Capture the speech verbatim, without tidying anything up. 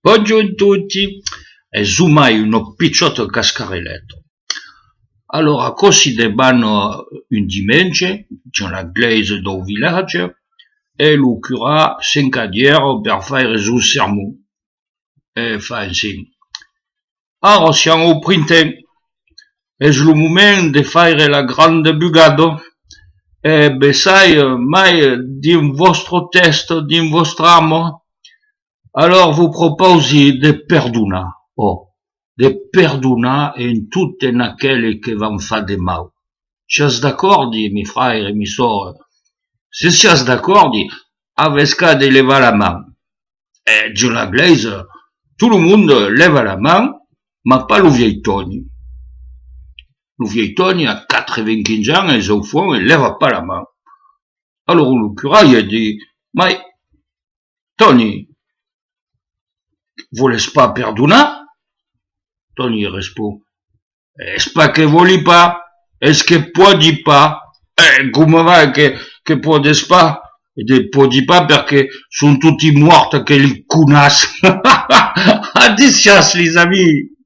Bonjorn toti! Es umai una pichòta cascareleta. Alora, aquò si debana un dimenge, dins la glèisa dau vilatge, e lo curat s'encadièra per faire son sermon. E fa ensin: Ara siam au printemps. Es lo moment de faire la granda bugada. E bessai mai dins vòstra tèsta, dins vòstra ama. Alòr vos propausi de perdonar, ò, de perdonar en tot en aqueles que v'an fach de mau. Siatz d'acòrdi, mi fraire, mi sòrre? Se siatz d'acòrdi, avètz qu'a de levar la man. E dins la glèisa, tot lo monde lèva la man, mas pas lo vièlh Tòni. Lo vièlh Tòni a quatre-vingt-quinze ans, es au fons, e lèva pas la man. Alòr lo curat i dit: Mai, Tòni, vòles pas perdonar? Tòni respond: Es pas que vòli pas, es que pòdi pas. E coma va que, que pòdes pas? E de pòdi pas perque son toti mòrts aqueli conats. Adissiatz, les amis!